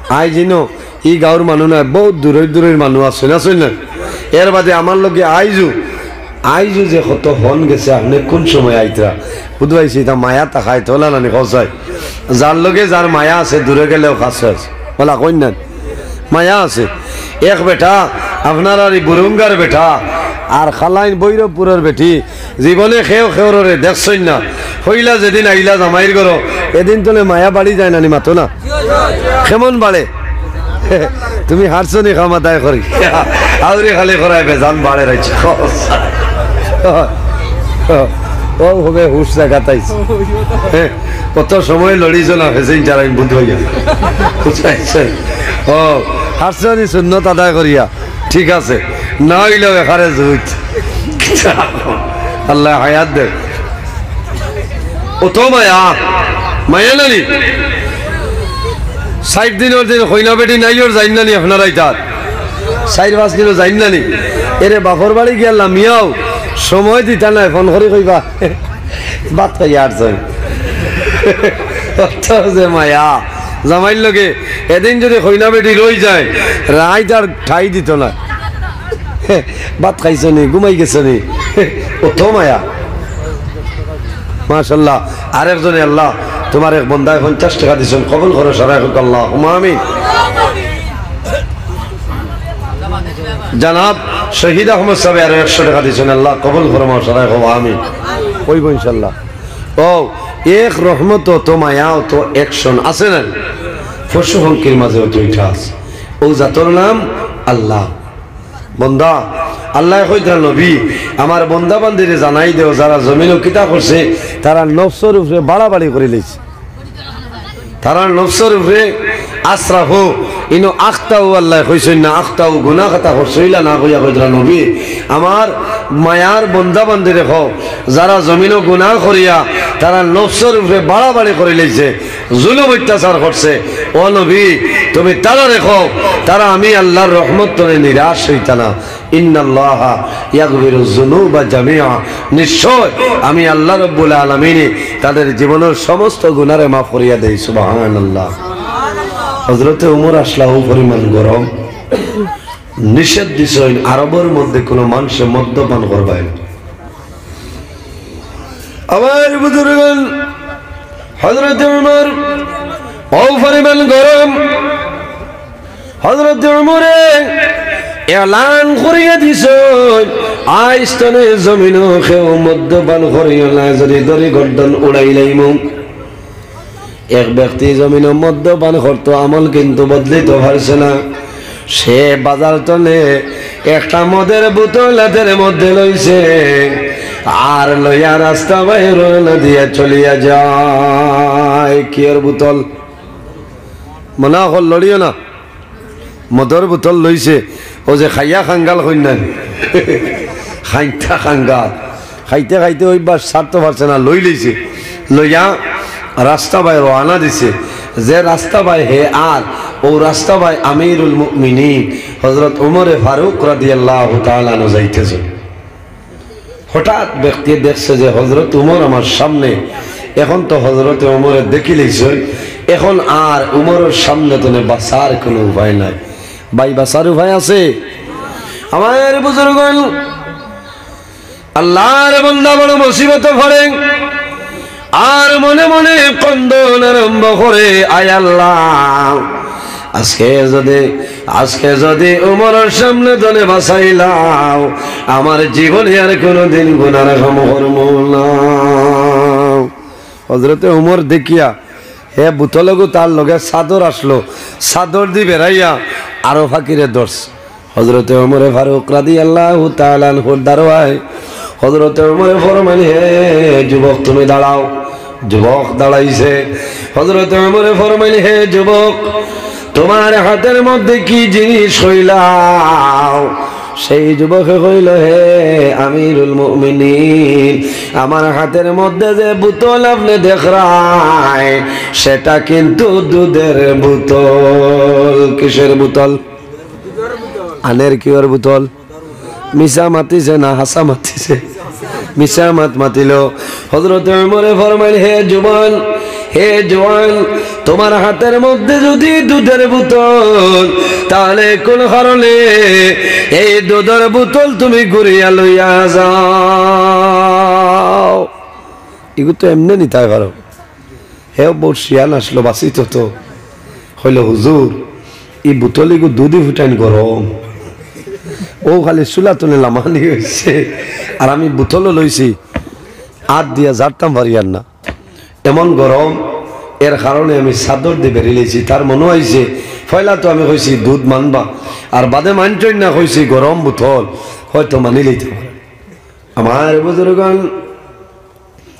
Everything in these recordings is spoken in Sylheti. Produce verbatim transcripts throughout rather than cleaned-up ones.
আইজ ইনো ই গাঁওর মানুষ নায়, বউত দূরর দূরর মানুষ আছে না, শুনলেন? এর বাদে আমার লগে আইজও, আইজও যে কত ফোন গেছে, আপনে কোন সময় আইতরা? বুধবাইছি, ইতা মায়া তাকায়, তোলা নানি কসাই। যার লগে যার মায়া আছে, দূরে গেলেও কাছে আছে। বলা কইন না? মায়া আছে। এক বেটা, আপনার আর ই বুরুঙ্গার বেটা, আর খালাইন ভৈরবপুরের বেটি, জীবনে কেউ কেউররে দেখছইন না। হইলা যেদিন আইলা জামাইর ঘরো, এদিন তলে মায়া বাড়ি যায় নানি, মাতো না? কেমন বাড়ে? তুমি হারছো নি কাম আদায় করি? আউরি খালি করায় বেজান বাড়ে রইছে। ও হবে হুশ জাগাত আইছে। হ্যাঁ, কত সময় লড়িছ না, ফেসিং চারাই বুধ হইয়া। বুঝাইছে? ও, হারছো নি সুন্নত আদায় করিয়া? ঠিক আছে, না হইলেও এখানে জুইত। আল্লাহ হায়াত দেখ। ও তো মায়া, মায়া নানি? ষাইট দিনর দিন কইনা বেটি নাই ওর যাইন নানি আপনারা ইতার? চাইর পাঁচ দিনও যাইন নানি? এরে বাপর বাড়ি গিয়া লামিয়াও, সময় দিতা নাই, ফোন করি কইবা, "ভাত খাইয়া আর যাই।" অত যে মায়া, জামাইর লগে এদিন যদি কইনা বেটি রই যায়, রাইত আর ঠাই দিত না। "ভাত খাইছো নি, ঘুমাই গেছো নি?" অত মায়া। মাশাআল্লাহ। আরেকজনে, "আল্লাহ, তোমার এক বন্দায় পঞ্চাশ টাকা দিছেন, কবুল করো সারাই হোক, আল্লাহুম্মা আমিন।" জনাব শহীদ আহমদ সাহেব আরো একশো টাকা দিছেন, "আল্লাহ, কবুল ফরমাও সারাই হোক, আমিন।" কইব ইনশাআল্লাহ। ও, এক রহমত, অত মায়া, অত action আছে না? পশু পঙ্খির মাঝে অত ইটা আছে। ও জাতর নাম আল্লাহ। বন্দা, আল্লায় কইতরা, "নবী, আমার বন্দা বান্দিরে জানাই দেও, যারা জমিনো কিতা করছে, তারা নফসর উপরে বাড়াবাড়ি করি লইছে। তারা নফসর উপরে আশরাফু, ইনো আখতাউ আল্লায় কইছইন না, আখতাউ গুনাহ খাতা করছইলা না কইয়া কইতরা, নবী, আমার মায়ার বন্দা বান্দিরে কও, যারা জমিনো গুনাহ করিয়া তারা নফসর উপরে বাড়াবাড়ি করি লইছে।" জুলুম অত্যাচার করছে। ও নবী, তুমি তারারে কও, তারা আমি আল্লাহর রহমত তনে নিরাশ হইতা না। ইন্নাল্লাহা ইয়াগফিরুজ জুনুবা জামিআ। নিশ্চয় আমি আল্লাহ রব্বুল আলামিনে তাদের জীবনের সমস্ত গুনারে মাফ করিয়া দেই। সুবহানাল্লাহ। হযরতে উমর আসলা ও পরিমাণ গরম, নিষেধ দিছইন আরবর মধ্যে কোনো মানুষে মদ্যপান করবায় না। আমার বুজুর্গন, হযরত উমর ও পরিমাণ গরম, হযরত উমরে এলান করিয়া দিছইন, "আইজ তনে জমিনো কেউ মদ্যপান করিও না, যদি দড়ি গর্দন উড়াই লাইমু।" এক ব্যক্তি জমিনো মদ্যপান করতো, আমল কিন্তু বদলিতো পারছে না। সে বাজার তনে একটা মদের বোতল হাতের মধ্যে লইছে, আর লইয়া রাস্তা বায় রওনা দিয়া চলিয়া যায়। কিয়র বোতল? মনা অকল, লড়িও না। মদর বোতল লইছে, ও যে খাইয়া খাঙ্গাল কইন না, খাইতা খাঙ্গাল, খাইতে খাইতে অভ্যাস ছাড়তো পারছে না, লই লইছে, লইয়া রাস্তা বায় রওয়ানা দিছে। যে রাস্তা বায় হে আর ও রাস্তা বায় আমিরুল মুমিনিন হযরত উমরে ফারুক রাদিয়াল্লাহু তাআলা আনহু যাইতেছে। হঠাৎ ব্যক্তি দেখছে যে হযরত উমর আমার সামনে, এখন তো হযরত উমরে দেখি লইছে, এখন আর উমরের সামনে তনে বাঁচার কোনো উপায় নাই। ভাই, বাঁচার উপায় আছে? আমার বুজুর্গন, আল্লাহর বান্দা বড় মুসিবতে পড়ে, আর মনে মনে কন্দন আরম্ভ করে, "আয় আল্লাহ, আজকে যদি, আজকে যদি উমরের সামনে তনে বাঁচাইলাও, আমার জীবনে আর কোনোদিন গুনার কাম করমু না।" হযরতে উমর দেখিয়া হে বোতলগু তার লগে চাদর আসলো, চাদর দি বেড়াইয়া আরো ফাকিরে ধরছে। হযরতে উমরে ফারুক রাদিয়াল্লাহু তাআলা আনহুর দারোয়ায় হযরতে উমরে ফরমাইন, "হে যুবক, তুমি দাঁড়াও।" যুবক দাঁড়াইছে। হযরতে উমরে ফরমাইন, "হে যুবক, তোমার হাতের মধ্যে কি জিনিস কইলাও?" সেই যুবকে কইল, "হে আমিরুল মুমিনিন, আমার হাতের মধ্যে যে বোতল আপনে দেখরায়, সেটা কিন্তু দুধের বোতল।" কিসের বোতল? আনের কিওর বোতল? মিছা মাতিছে না হাছা মাতিছে? মিছা মাত মাতিল। হযরতে উমরে ফরমাইল, "হে জুয়ান, হে জুয়ান, তোমার হাতের মধ্যে যদি দুধের বোতল, তাহলে কোন কারণে এই দুধের বোতল তুমি ঘুরিয়া লইয়া যাও?" ইগু তো এমনে নিতায় পারো। হেও বউত শিয়ান আসলো, বাঁচিত তো। কইলো, "হুজুর, ই বোতল ইগু দুধই ফুটাইন গরম। ও খালি চুলা তুলে লামানি অইছে, আর আমি বোতলও লইছি, আত দিয়া ঝাড়তাম পারিয়ার না।" এমন গরম, এর কারণে আমি চাদর দি বেড়ি লইছি। তার মনো আইছে, পয়লা তো আমি কইছি দুধ মানবা, আর বাদে মানছইন না, কইছি গরম বোতল, হয়তো মানি লইতে পারে। আমার বুজুর্গান,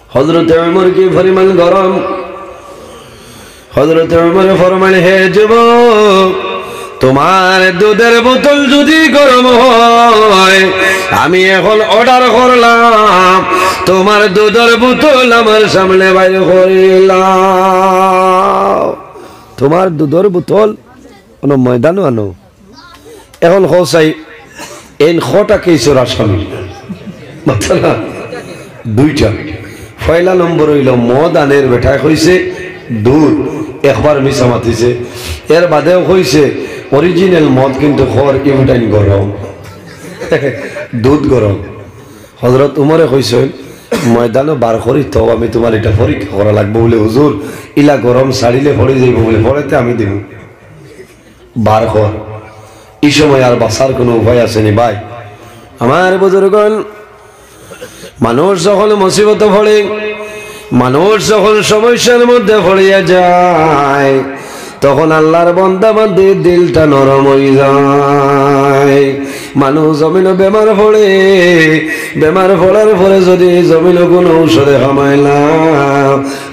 হযরতে ওমর কি পরিমাণ গরম। হযরতে ওমর ফরমাইল, "হে যুবক, তোমার দুধের বোতল যদি গরম হয়, আমি এখন অর্ডার করলাম, তোমার দুধের বোতল আমার সামনে বাইর করিলাও।" তোমার দুধের বোতল অনো ময়দানো আনো। এখন কও চাই, এইন কটা কেইসর আসামি? মাতরা দুইটা। পয়লা নম্বর অইলো মদ আনের বেটায় কইছে দুধ, একবার মিছা মাতিছে। এর বাদেও কইছে অরিজিনাল মদ, কিন্তু খর ইফুটাইন গরম, দুধ গরম। হযরত উমরে কইছইন, "ময়দানো বার করি তো, আমি তোমার ইটা পরীক্ষা করা লাগবো।" বুলে, "হুজুর, ইলা গরম ছাড়িলে পড়ি যাইবো।" বুলে, "পড়েতে আমি দিমু।" বার কর। ই সময় আর বাঁচার কোনো উপায় আছে নি ভাই? আমার বুজুর্গান, মানুষ যখন মুসিবতে পড়ে, মানুষ যখন সমস্যার মধ্যে পড়িয়া যায়, তখন আল্লাহর বন্দা বান্দির দিলটা নরম অই যায়। মানুষ জমিনো বেমার পড়ে, বেমার পড়ার পরে যদি জমিনো কোনো ঔষধে কামায় না,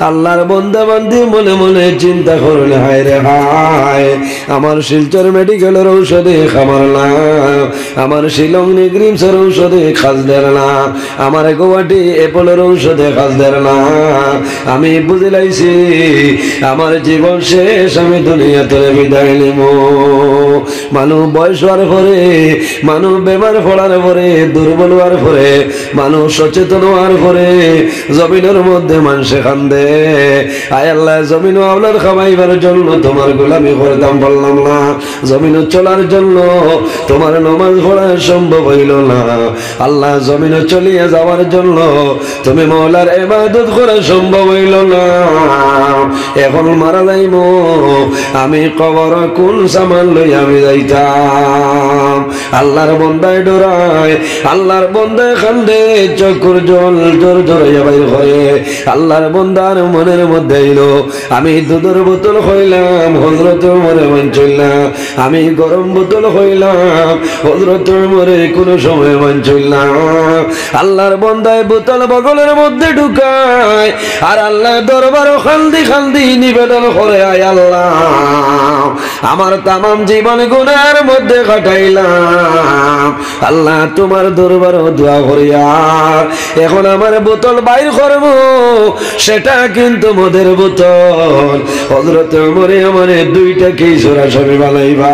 আল্লাহর বন্দা বান্দি মনে মনে চিন্তা করইন, "হায় রে হায়, আমার শিলচর মেডিকেলর ঔষধে কামার না, আমার শিলং নিগরিমসর ঔষধে কাজ দের না, আমার গুয়াহাটি অ্যাপোলোর ঔষধে কাজ দের না। আমি বুঝিলাইছি, আমার জীবন শেষ, আমি দুনিয়া তনে বিদায় নিমু।" মানুষ বয়স অওয়ার পরে, মানুষ বেমার পড়ার পরে, দুর্বল অওয়ার পরে, মানুষ সচেতন অওয়ার পরে জমিনর মধ্যে মানষে কান্দে, "আয় আল্লাহ, জমিনো আওলাদ কামাইবার জন্য তোমার গোলামি করতাম পারলাম না, জমিনো চলার জন্য তোমার নমাজ পড়া সম্ভব অইলো না, আল্লাহ, জমিনো চলিয়া যাওয়ার জন্য তুমি মওলার ইবাদত করা সম্ভব অইলো না। এখন মারা যাইমু, আমি কবরো কোন সামান লইয়া আমি যাইতাম?" আল্লাহর বন্দায় ডরায়, আল্লাহর বন্দায় কান্দে, চকুর জল জোর জোর অইয়া বাইর করে। আল্লাহর বন্দার মনের মধ্যে আইলো, "আমি দুধর বোতল কইলাম, হযরত ওমরে মানছইন না, আমি গরম বোতল কইলাম, হযরত ওমরে কোনো সময় মানছইন না।" আল্লাহর বন্দায় বোতল বগলর মধ্যে ঢুকায়, আর আল্লাহর দরবারো কান্দি কান্দি নিবেদন করে, "আয় আল্লাহ, আমার তামাম জীবন গুনার মধ্যে কাটাইলাম, আল্লাহ, তোমার দরবারো দোয়া করিয়ার এখন আমার বোতল বাইর করমু, সেটা কিন্তু মদের বোতল।" হযরত ওমরে আমারে দুইটা কেইসর আসামি বানাইবা।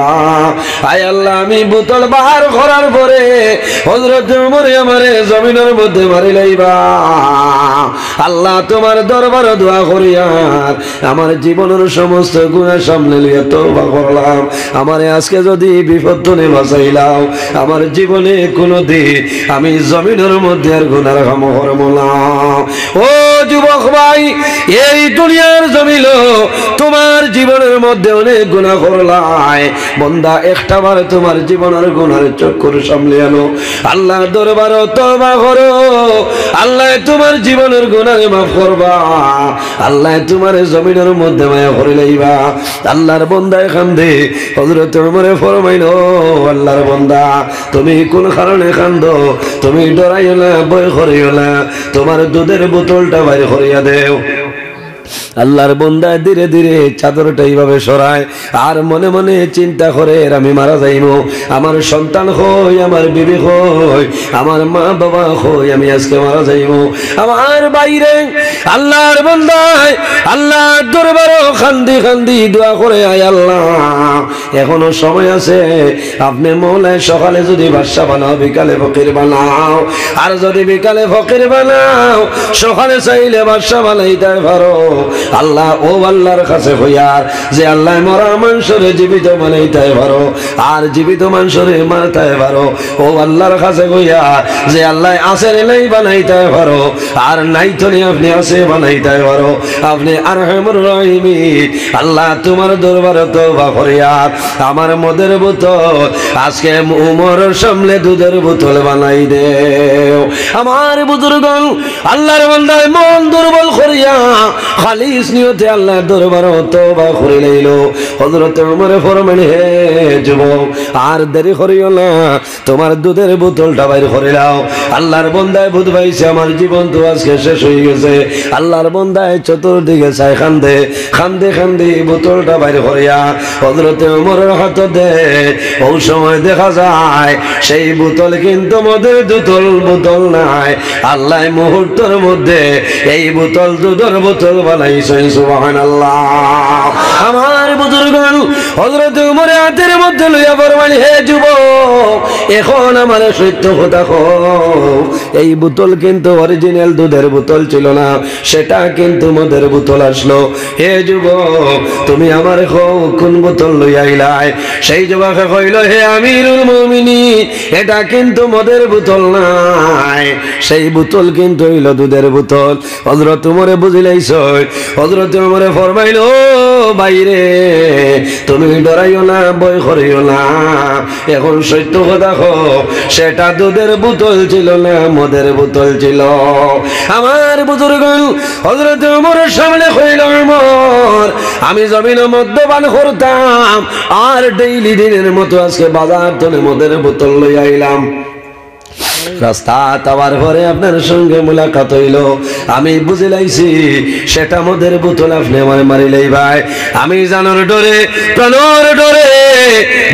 আয় আল্লাহ, আমি বোতল বার করার পরে হযরত ওমরে আমারে জমিনর মধ্যে মারিলাইবা। আল্লাহ, তোমার দরবারো দোয়া করিয়ার আমার জীবনর সমস্ত গুনাহ সামনে লইয়া তওবা করলাম। আমারে আজকে যদি বিপদ তনে বাঁচাইলাও, আমার জীবনে কোনোদিন আমি জমিনর মধ্যে আর গুনার কাম করমু না। ও যুবক ভাই, এই দুনিয়ার জমিনো তোমার জীবনর মধ্যে অনেক গুনাহ করলায়। বন্দা, একটা বার তোমার জীবনর গুনার চকুর সামনে আনো, আল্লাহর দরবারো তওবা করো, আল্লায় তোমার জীবনর গুনারে মাফ করবা, আল্লায় তোমারে জমিনর মধ্যে মায়া করিলাইবা। আল্লাহর বন্দায় কান্দে, হযরত ওমরে ফরমাইন, "ও আল্লাহর বন্দা, তুমি কোন কারণে কান্দো? তুমি ডরাইও না, ভয় করিও না, তোমার দুধর বোতলটা বাইর করিয়া দেও।" আল্লাহর বন্দায় ধীরে ধীরে চাদরটা এইভাবে সরায়, আর মনে মনে চিন্তা করে, "এর আমি মারা যাইমু, আমার সন্তান কই, আমার বিবি কই, আমার মা বাবা কই, আমি আজকে মারা যাইমু।" আমার ভাইরে, আল্লাহর বন্দায় আল্লাহর দরবারো কান্দি কান্দি দোয়া করে, "আয় আল্লাহ, এখনো সময় আছে। আপনে মওলায় সকালে যদি বাদশা বানাও, বিকালে ফকির বানাও, আর যদি বিকালে ফকির বানাও, সকালে চাইলে বাদশা বানাইতায় পারো। আল্লাহ, অউ আল্লাহর কাছে কইয়ার যে আল্লাহ মরা মানষরে জীবিত বানাইতায় পারো, আর জীবিত মানষরে মারতায় পারো, অউ আল্লাহর কাছে কইয়ার যে আল্লাহ আছে রে নাই বানাইতায় পারো, আর নাই তো নি আপনে আছে বানাইতায় পারো। আপনে আরহামুর রাহিমিন। আল্লাহ, তুমার দরবারো তওবা করিয়ার আমার মদের বোতল আজকে উমরর সামনে দুধের বোতল বানাই দেও। আমার বুজুর্গন, আল্লাহর বান্দায় মন দুর্বল করিয়া খালিস নিয়তে আল্লাহর দরবারো তওবা করিলাইলো। হযরতে উমরে ফরমাইন, হে যুবক, আর দেরি করিও না, তুমার দুধের বোতলটা বাইর করিলাও। আল্লাহর বান্দায় বুঝ পাইছে, আমার জীবন তো আজকে শেষ অইগেছে। আল্লাহর বান্দায় চতুর্দিকে চাই, কান্দে, কান্দি কান্দি বোতলটা বাইর করিয়া হযরতে উমরর হাতো দেয়। অউ সময় দেখা যায় সেই বোতল কিন্তু মদের দুতল বোতল নায়। আল্লাহ মুহূর্তর মধ্যে এই বোতল দুধর বোতল বানাইছইন। সুবহানাল্লাহ। আমার বুজুর্গন, হযরতে উমরে হাতর মধ্যে লইয়া ফরমাইন, হে যুবক, এখন আমারে সত্য কথা কও, এই বোতল কিন্তু original দুধের বোতল ছিল না, সেটা কিন্তু মদের বোতল আসলো। হে যুবক, তুমি আমারে কও, কুন বোতল লইয়া আইলায়? সেই যুবকে কইলো, হে আমিরুল মুমিনিন, এটা কিন্তু মদের বোতল নায়, সেই বোতল কিন্তু অইলো দুধের বোতল। হযরত উমরে বুঝিলাইছইন। হযরত উমরে ফরমাইলো, ও ভাইরে, তুমি ডরাইও না, ভয় করিও না। এখন সত্য কথা কও, সেটা দুধের বোতল ছিল না, মদের বোতল ছিল। আমার বুজুর্গন, হযরত উমরর সামনে কইলো, উমর, আমি জমিনো মদ্যপান করতাম, আর ডেইলি দিনের মতো আজকে বাজার তনে মদের বোতল লইয়া আইলাম। রাস্তাত আওয়ার পরে আপনার সঙ্গে মুলাকাত অইলো, আমি বুঝিলাইছি সেটা মদের বোতল, আপনে আমারে মারিলাইবায়। আমি জানর ডরে, প্রাণর ডরে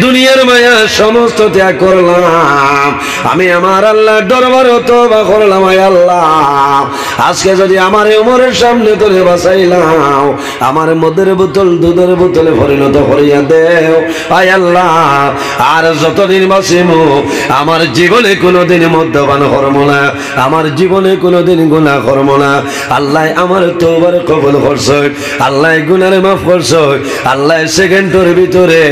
দুনিয়ার মায়া সমস্ত ত্যাগ করলাম। আমি আমার আল্লাহর দরবারো তওবা করলাম, আয় আল্লাহ, আজকে যদি আমারে উমরর সামনে তনে বাঁচাইলাও, আমারে মদের বোতল দুধের বোতলে পরিণত করিয়া দেও, আয় আল্লাহ। আর যতদিন বাঁচিমু, আমার জীবনে কুনুদিন মদ্যপান করমু না, আমার জীবনে কুনুদিন গুনা করমু না। আল্লায় আমার তওবার কবুল করছইন, আল্লায় গুনারে মাফ করছইন, আল্লায় সেকেন্ডর ভিতরে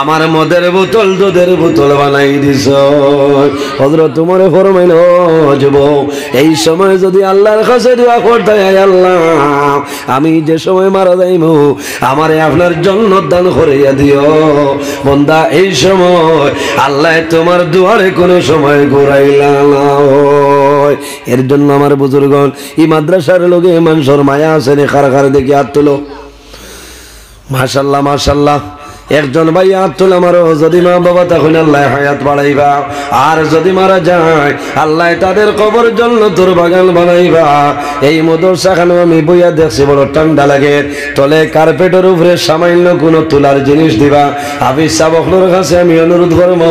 আমার মদের বোতল দুধের বোতল বানাই দিছইন। হযরত উমরে ফরমাইন, ও যুবক, এই সময় যদি আল্লাহর কাছে দোয়া করতায়, আয় আল্লাহ, আমি যে সময় মারা যাইমু, আমারে আপনার জন্নত দান করিয়া দিও। বন্দা, এই সময় আল্লায় তুমার দুয়ারে কুনু সময় ঘুরাইলা না অয়। এর জন্য আমার বুজুর্গন, ই মাদ্রাসার লগে মানষর মায়া আছে নি? কার কার দেখি আত তুলো। মাশাআল্লাহ, মাশাআল্লাহ। একজন ভাইয়ে আত তুলা মারো, যদি মা বাবা থাকইন আল্লায় হায়াত বাড়াইবা, আর যদি মারা যায় আল্লায় তাদের কবর জন্নতর বাগান বানাইবা। এই মাদ্রাসাখানো আমি বইয়া দেখছি, বড় ঠান্ডা লাগে, তলে কার্পেটর উপরে সামান্য কুনু তুলার জিনিস দিবা, হাফিজ সাব অকলর কাছে আমি অনুরোধ করমু,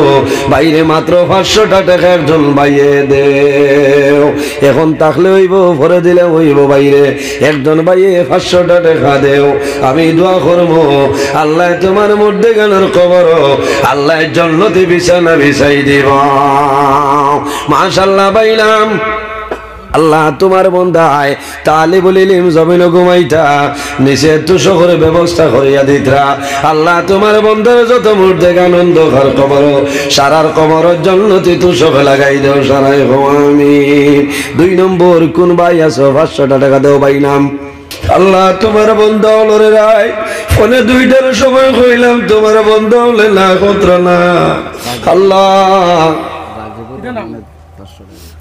ভাইরে মাত্র পাঁচশোটা টেকা একজন ভাইয়ে দেও। এখন থাকলে অইবো, পরে দিলে অইবো ভাইরে। একজন ভাইয়ে পাঁচশোটা টেকা দেও, আমি দোয়া করমু, আল্লায় তুমার মুর্দেগানর কবরো আল্লায় জন্নতি বিছানা বিছাই দিবা। মাশাআল্লাহ ভাইলাম, আল্লাহ তুমার বন্দায় তালিবুল ইলিম জমিনো ঘুমাইতা, নিচে তুষকর ব্যবস্থা করিয়া দিতরা। আল্লাহ তুমার বন্দার যত মুর্দেগান অন্ধকার কবরো, সারার কবরো জন্নতি তুষক লাগাই দেও, সারায় কও আমিন। দুই নম্বর, কুন ভাই আছো, পাঁচশোটা টেকা দেও ভাইলাম। আল্লাহ তুমার বন্দা অকলরে রাইত পৌনে দুইটার সময় কইলাম, তুমার বন্দা অকলে না করতরা না। আল্লাহ,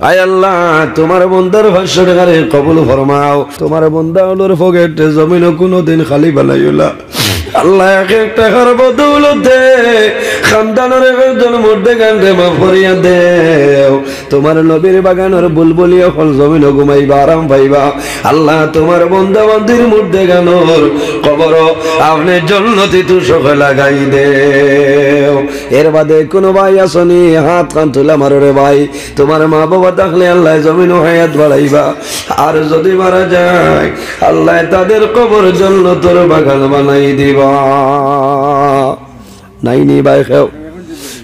আয় আল্লাহ, তুমার বন্দার পাঁচশো টেকারে কবুল ফরমাও। তুমার বন্দা অকলর পকেটে জমিনো কুনুদিন খালি বানাইও না। আল্লাহ, এক এক টেকার বদৌলতে খান্দানর এক একজন মুর্দেগানরে মাফ করিয়া দেও। তুমার নবীর বাগানর বুলবুলি অকল জমিনো ঘুমাইবা, আরাম পাইবা। আল্লাহ, তুমার বন্দা বান্দির মুর্দেগানর কবরো আপনে জন্নতি তুষক লাগাই দেও। এর বাদে কুনু ভাই আছো নি? হাতখান তুলা মারো রে ভাই। তুমার মা বাবা থাকলে আল্লায় জমিনো হায়াত বাড়াইবা, আর যদি মারা যায় আল্লায় তাদের কবর জন্নতর বাগান বানাই দিবা। নাই নি ভাই কেউ?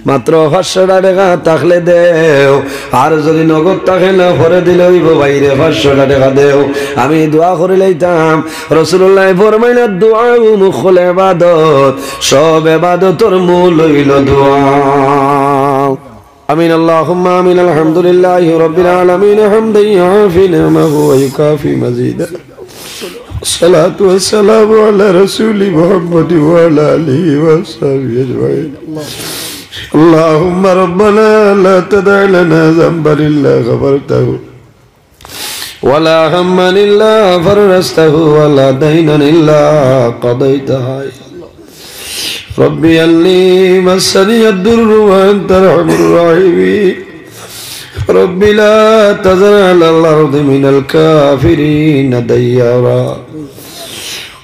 মাত্র পাঁচশোটা টেকা থাকলে দেও, আর যদি নগদ থাকে না, পরে দিলে অইবো। ভাইরে, পাঁচশোটা টেকা দেও, আমি দোয়া করিলাইতাম। রাসূলুল্লায় ফরমাইলা, "দুআউ মুখুল ইবাদত", সব ইবাদতর মূল অইলো দোয়া। আমিন, আল্লাহুম্মা আমিন। আলহামদুলিল্লাহি রাব্বিল আলামিন, হামদান ইউআফি নি'মাহু ওয়া ইউকাফি মাজিদা। والصلاة والسلام على رسول محمد وعلى آله وصحبه أجمعين. اللهم ربنا لا تدع لنا ذنبا إلا غفرته، ولا هما إلا فرجته، ولا دينا إلا قضيته. رب إني مسني الضر وأنت أرحم الراحمين. رب لا تذر على الأرض من الكافرين ديارا.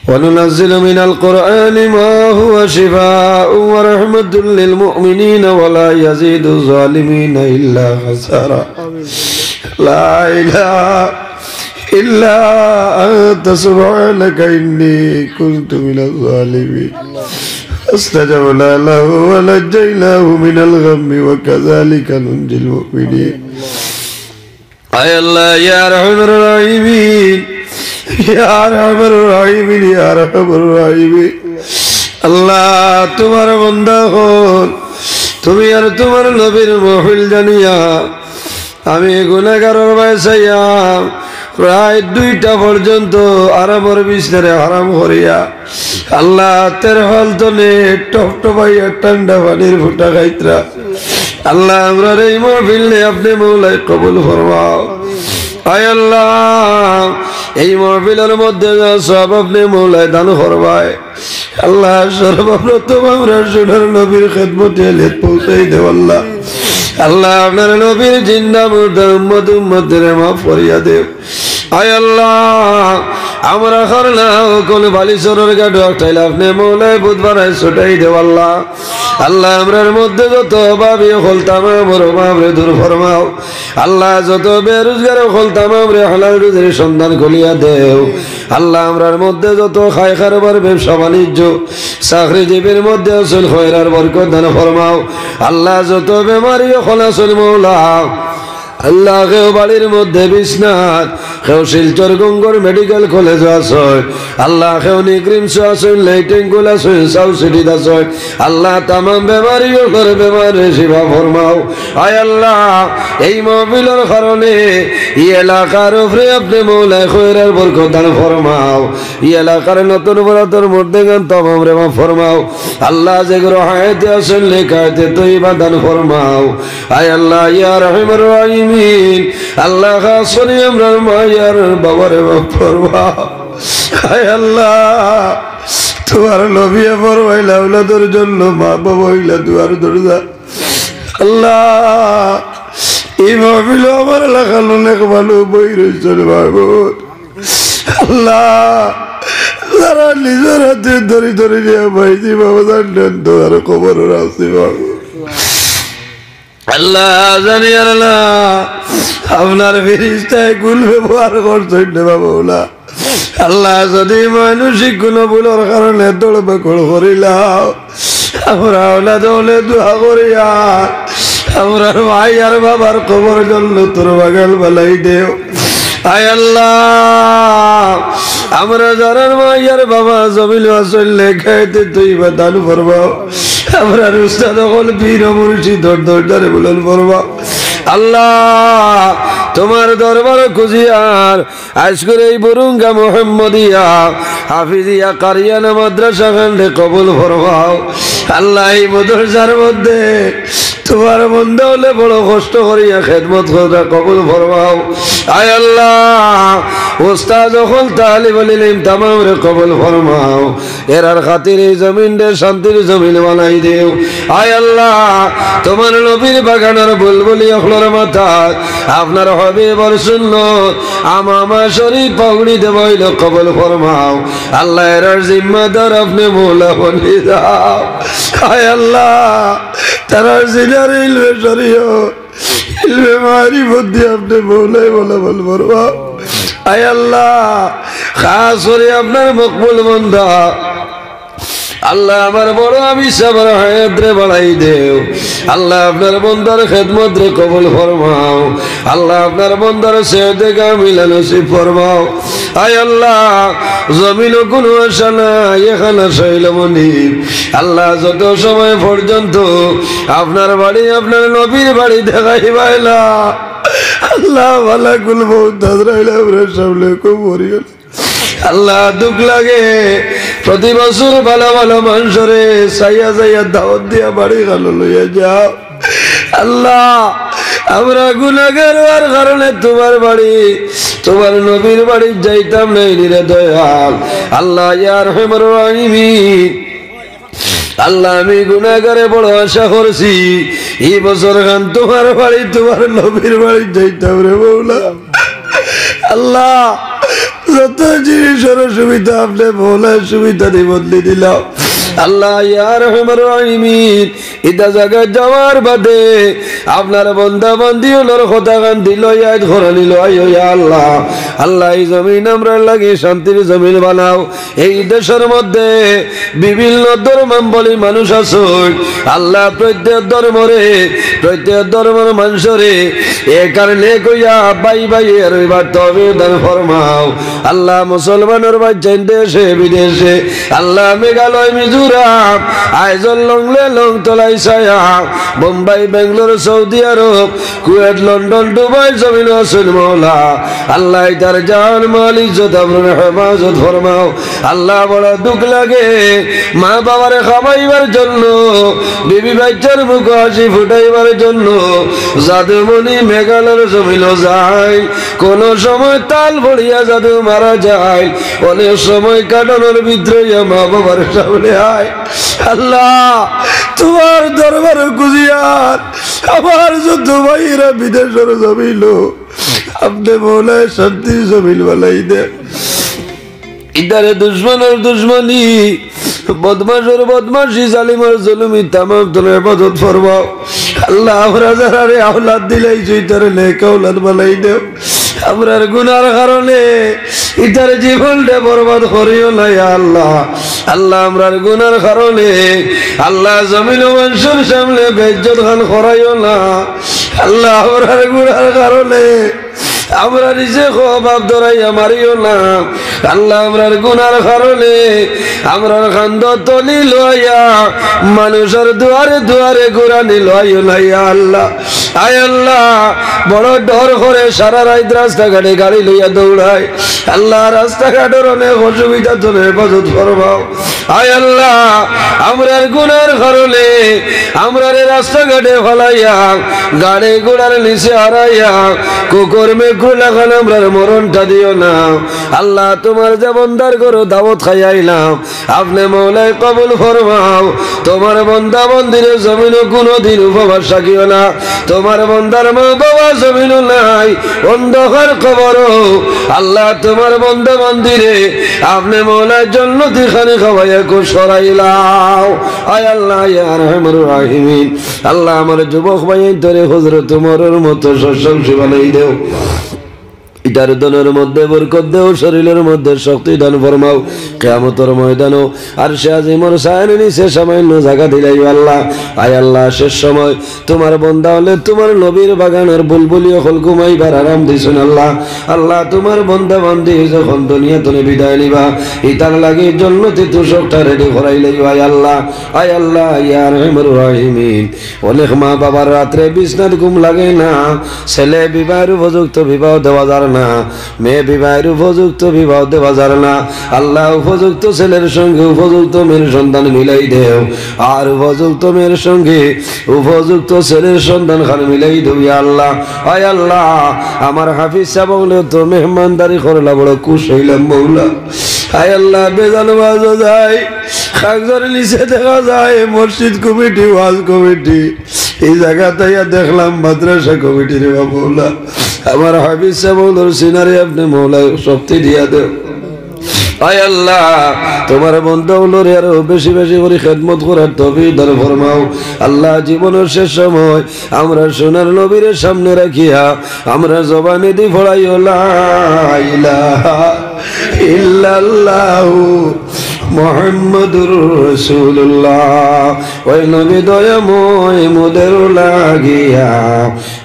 وننزل من القرآن ما هو شفاء ورحمة للمؤمنين ولا يزيد الظالمين إلا خسارا. لا إله إلا أنت سبحانك إني كنت من الظالمين. فاستجبنا له ونجيناه من الغم وكذلك ننجي المؤمنين. আয় আল্লাহ, ইয়া আরহামার রাহিমিন, ইয়া আরহামার রাহিমিন, ইয়া আরহামার রাহিমিন। আল্লাহ, তুমার বান্দা অকল, তুমি আর তুমার নবীর মাহফিল জানিয়া আমি গুনাহগারর বায় চাইয়া প্রায় দুইটা পর্যন্ত আরামর বিছনারে হারাম করিয়া আল্লাহ, তেরফাল তনে টপটপাইয়া ঠান্ডা পানির ফুটা খাইতরা। আল্লাহ, আমরার এই মাহফিলরে আপনে মওলায় কবুল ফরমাও। আয় আল্লাহ, এই মাহফিলর মধ্যে যা সওয়াব আপনে মওলায় দান করবায়। আল্লাহ, সর্বপ্রথম আমরার সোনার নবীর খেদমতে হেদায়েত পৌঁছাই দেও আল্লাহ। আল্লাহ, আপনার নবীর জিন্দা মুর্দা উম্মত উম্মতরে মাফ করিয়া দেও। আয় আল্লাহ, আমরা করলা অকল বালিচরর গাডো আটকাইলা, আপনে মওলায় বুধবারায় ছুটাই দেও আল্লাহ। আল্লাহ, আমরার মধ্যে যত অভাবী অকল তামামর অভাবরে দূর ফরমাও। আল্লাহ, যত বেরোজগার অকল তামামরে হালাল রুজির সন্ধান খুলিয়া দেও। আল্লাহ, আমরার মধ্যে যত খায় কারবার, ব্যবসা বাণিজ্য, চাকরিজীবীর মধ্যে আছইন, খয়রার বরকত দান ফরমাও। আল্লাহ, যত বেমারি অকল আছইন মওলা, আল্লাহ, কেউ বাড়ির মধ্যে বিছনাত, কেউ শিলচর গঙ্গর মেডিকেল কলেজো আছইন, আল্লাহ, কেউ নিগ্রিমসো আছইন, লেইটেঙ্গুল আছইন, সাউথ সিটিত আছইন, আল্লাহ, তামাম বেমারি অকলর বেমাররে শিফা ফরমাও। আয় আল্লাহ, এই মাহফিলর কারণে ই এলাকার উপরে আপনে মওলায় খয়রার বরকত দান ফরমাও। ই এলাকার নতুন পুরাতন মুর্দেগান তামামরে মাফ ফরমাও। আল্লাহ, যেগু হায়াতে আছইন, নেক হায়াতে তৈবা দান ফরমাও। আয় আল্লাহ, ইয়া আরহামার রাহিমিন, আল্লাহ, খাস করি আমরার মা ইয়ার বাবারে মাফ ফরমাও। আয় আল্লাহ, তুমার নবীয়ে ফরমাইলা, আওলাদর জন্য মা বাবা অইলা দুয়ার দরজা। আল্লাহ, ই মাহফিলো আমার লাখান অনেক মানুষ বই রইছইন মাবুদ। আল্লাহ, যারা নিজর আতে ধরি ধরি নিয়া বাইজি বাবা জান্নাত দেওয়ার কবর রাখছি মাবুদ। আল্লাহ, জানি আল্লাহ, আপনার ফিরিস্তায় কুন ব্যবহার করছইন রে বাবা ওলা। আল্লাহ, যদি মানসিক কুনু ভুলর কারণে দড়বাকড় করিলাও, আমরা আওলাদ অকলে দোয়া করিয়া আমরার ভাই আর বাবার কবর জান্নাতর বাগান বানাই দেও। আয় আল্লাহ, আমরা যারার ভাই আর বাবা জমিনো আছইন, নেক হায়াতে তৈবা দান ফরমাও। আমরার উস্তাদ অকল পীর ও মুর্শিদর দরজারে বুলন্দ ফরমাও। আল্লাহ, তুমার দরবার খুজিয়ার আজকুর এই বুরুঙ্গা মোহাম্মদিয়া হাফিজিয়া কারিয়ানা মাদ্রাসা খানরে কবুল ফরমাও। আল্লাহ, এই মাদ্রাসার মধ্যে তুমার বন্দা অকলে বড় কষ্ট করিয়া খেদমত কররা, কবুল ফরমাও। আয় আল্লাহ, উস্তাদ অকল, তালিবুল ইলিম তামামরে কবুল ফরমাও। এরার খাতিরে ই জমিনরে শান্তির জমিন বানাই দেও। আয় আল্লাহ, তুমার নবীর বাগানর বুলবুলি অকলর মাথাত আপনার হাবিবর সুন্নত আমামা শরীফ পাগড়ি দেওয়া অইলো, কবুল ফরমাও। আল্লাহ, এরার জিম্মাদার আপনে মওলা বনি যাও। আয় আল্লাহ, তারার জিনার ইলমে শরীয়ত, ইলমে মারিফত দিয়া আপনে মওলায় বলা বল ফরমাও। আয় আল্লাহ, খাস করি আপনার মকবুল বন্দা আল্লাহ, আমার বড় হাফিজ সাবর হায়াতরে বাড়াই দেও। আল্লাহ, আপনার বন্দার খেদমতরে কবুল ফরমাও। আল্লাহ, আপনার বন্দার সেহতে কামিলা নসিব ফরমাও। আয় আল্লাহ, জমিনো কুনু আশা নাই, এখান আশা অইলো মনি। আল্লাহ, যত সময় পর্যন্ত আপনার বাড়ি, আপনার নবীর বাড়ি দেখাইবায় না। আল্লাহ, মালাকুল মউত আজরাইল আমরার সামনে কবর। আল্লাহ, দুখ লাগে, প্রতি বছর ভালা ভালা মানষরে চাইয়া চাইয়া দাওয়াত দিয়া বাড়ি খানো লইয়া যাও। আল্লাহ, আমরা গুনাহগার অওয়ার কারণে তুমার বাড়ি, তুমার নবীর বাড়ি যাইতাম নায় নি রে দয়াল। আল্লাহ, ইয়া আরহামার রাহিমিন, আল্লাহ, আমি গুনাহগারে বড় আশা করছি, ই বছর খান তুমার বাড়ি, তুমার নবীর বাড়ি যাইতাম রে মৌলা। আল্লাহ, যত জিনিসর অসুবিধা আপনে মৌলায় সুবিধা দি বদলি দিলাও। আল্লাহ, ইয়া আরহামার রাহিমিন, ইতা জাগাত যাওয়ার বাদে আপনার বন্দা বান্দি অকলর কথা খান দিলো ইয়াদ করানিলো আইও ইয়া আল্লাহ। আল্লাহ, ই জমিন আমরার লাগি শান্তির জমিন বানাও। এই দেশর মধ্যে বিভিন্ন ধর্মাবলম্বী মানুষ আছইন। আল্লাহ, প্রত্যেক ধর্মরে, প্রত্যেক ধর্মর মানষরে একার নেক অইয়া ভাই ভাইয়ে রইবার তৌফিক দান ফরমাও। আল্লাহ, মুসলমানর বাচ্চাইন দেশে বিদেশে, আল্লাহ, মেঘালয়, মিজোরাম, আইজল, লংলে, লংতলাই, সায়া, বোম্বাই, বেঙ্গালোর, সৌদি আরব, কুয়েত, লন্ডন, দুবাই, জমিন আছইন মৌলা। আল্লাহ, ইতার জান মাল ইজ্জত আবরুর হেফাজত ফরমাও। আল্লাহ, বড় দুখ লাগে, মা বাবারে খাওয়াইবার জন্য, বিবি বাচ্চার মুখো হাসি ফুটাইবার জন্য জাদুমণি মেঘালয়র জমিনো যায়, কোনো সময় তাল পড়িয়া জাদু মারা যায়, অনেক সময় কাটানোর ভিতরে ইয়া মা বাবার সামনে আয়। আল্লাহ, তুমার দরবারো খুজিয়ার আমার যত ভাইরা বিদেশর জমিনো, আপনে মৌলায় শান্তির জমিন বানাই দেও। ইতারে দুশমনর দুশমনি, বদমাশর বদমাশি, জালিমর জুলুমি, তামাম তনে হেফাজত ফরমাও। আল্লাহ, আমরা যারারে আওলাদ দিলাইছো, ইতারে নেক আওলাদ বানাই দেও। আমরার গুনার কারণে ইতার জীবনটা বরবাদ করিও না, ইয়া আল্লাহ। আল্লাহ, আমরার গুনার কারণে, আল্লাহ, জমিনো মানষর সামনে বেইজ্জত খান করাইও না। আল্লাহ, আমরার গুনার কারণে আমরা নিজে খো বাপ ধরাইয়া মারিও না। আল্লাহ, আমরার গুনার কারণে আমরার কান্দো তলি লইয়া মানুষর দুয়ারে দুয়ারে ঘুরানি লইও না, ইয়া আল্লাহ। আয় আল্লাহ, বড় ডর করে সারা রাইত রাস্তাঘাটে গাড়ি লইয়া দৌড়াই। আল্লাহ, রাস্তাঘাটর অনেক অসুবিধা, তনে হেফাজত ফরমাও। আয় আল্লাহ, আমরার গুনার কারণে আমরারে রাস্তাঘাটে ফালাইয়া, গাড়ি ঘোড়ার নিচে হারাইয়া, কুকুর মেকুর লাখান আমরার মরণটা দিও না। আল্লাহ, তুমার যে বন্দার ঘরো দাওয়াত খাইয়া আইলাম, আপনে মৌলায় কবুল ফরমাও। তুমার বন্দা বন্দিরে জমিনো কুনুদিন উপবাস রাখিও না। তুমার বন্দার মা বাবা জমিনো নাই, অন্ধকার কবরো। আল্লাহ, তুমার বন্দা বন্দিরে আপনে মৌলায় জন্নতি খানি খাওয়াইয়া খুশ করাইলাও। আয় আল্লাহ, ইয়া আরহামার রাহিমিন, আল্লাহ, আমার যুবক ভাইয়াইন্তরে হজরত উমরর মতো সচ্ছল বানাই দেও। ইতার ধনর মধ্যে বরকত দেও, শরীলর মধ্যে শক্তি দান ফরমাও। কিয়ামতর ময়দানো আরশে আজিমর ছায়ার নিচে সামান্য জাগা দিলাইও আল্লাহ। আয় আল্লাহ, শেষ সময় তুমার বন্দা অকলে তুমার নবীর বাগানর বুলবুলি অকল ঘুমাইবার আরাম দিছইন আল্লাহ। আল্লাহ, তুমার বন্দা বান্দি যখন দুনিয়া তনে বিদায় নিবা, ইতার লাগি জন্নতি তোষকটা রেডি করাইলাইও আয় আল্লাহ। আয় আল্লাহ, ইয়া আরহামার রাহিমিন, অনেক মা বাবার রাত্রে বিছনাত ঘুম লাগে না, ছেলে বিবাহের উপযুক্ত বিবাহ দেওয়া যার না, মেয়ে বিবাহের উপযুক্ত বিবাহ দেওয়া যার না। আল্লাহ, উপযুক্ত ছেলের সঙ্গে উপযুক্ত মেয়ের সন্তান মিলাই দেও, আর উপযুক্ত মেয়ের সঙ্গে উপযুক্ত ছেলের সন্তান খান মিলাই দেও, ইয়া আল্লাহ। আয় আল্লাহ, আমার হাফিজ সাব অকলে তো মেহমানদারি করলা, বড় খুশ অইলাম মৌলা। আয় আল্লাহ, বেজান ওয়াজো যাই, কাগজর নিচে দেখা যায় মসজিদ কমিটি, ওয়াজ কমিটি। এই জাগাত আইয়া দেখলাম মাদ্রাসা কমিটি রে বা মৌলা। আমার হাফিজ সাব অকলর সিনারে আপনে মৌলা শক্তি দিয়া দেও। আয় আল্লাহ, তুমার বন্দা অকলরে আরো বেশি বেশি করি খেদমত করার তৌফিক দান ফরমাও। আল্লাহ, জীবনর শেষ সময় আমরা সোনার নবীরে সামনে রাখিয়া আমরা জবানেদি পড়াইও লা ইলাহা ইল্লাল্লাহু মুহাম্মাদুর রাসূলুল্লাহ। ওই নবী দয়াময় মোদের লাগিয়া,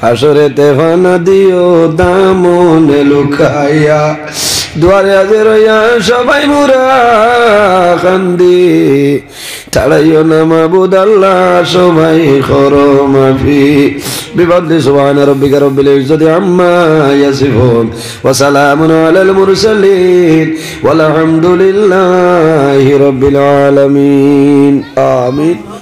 হাশরেতে ফানা দিও দামনে লুকাইয়া। দুয়ারে হাজির অইয়া সবাই মুরা কান্দি, তাড়াইও না মাবুদ আল্লাহ, সবাই করো মাফি। بفضل سبحان ربك رب العزة عما يصفون وسلام على المرسلين والحمد لله رب العالمين. آمين.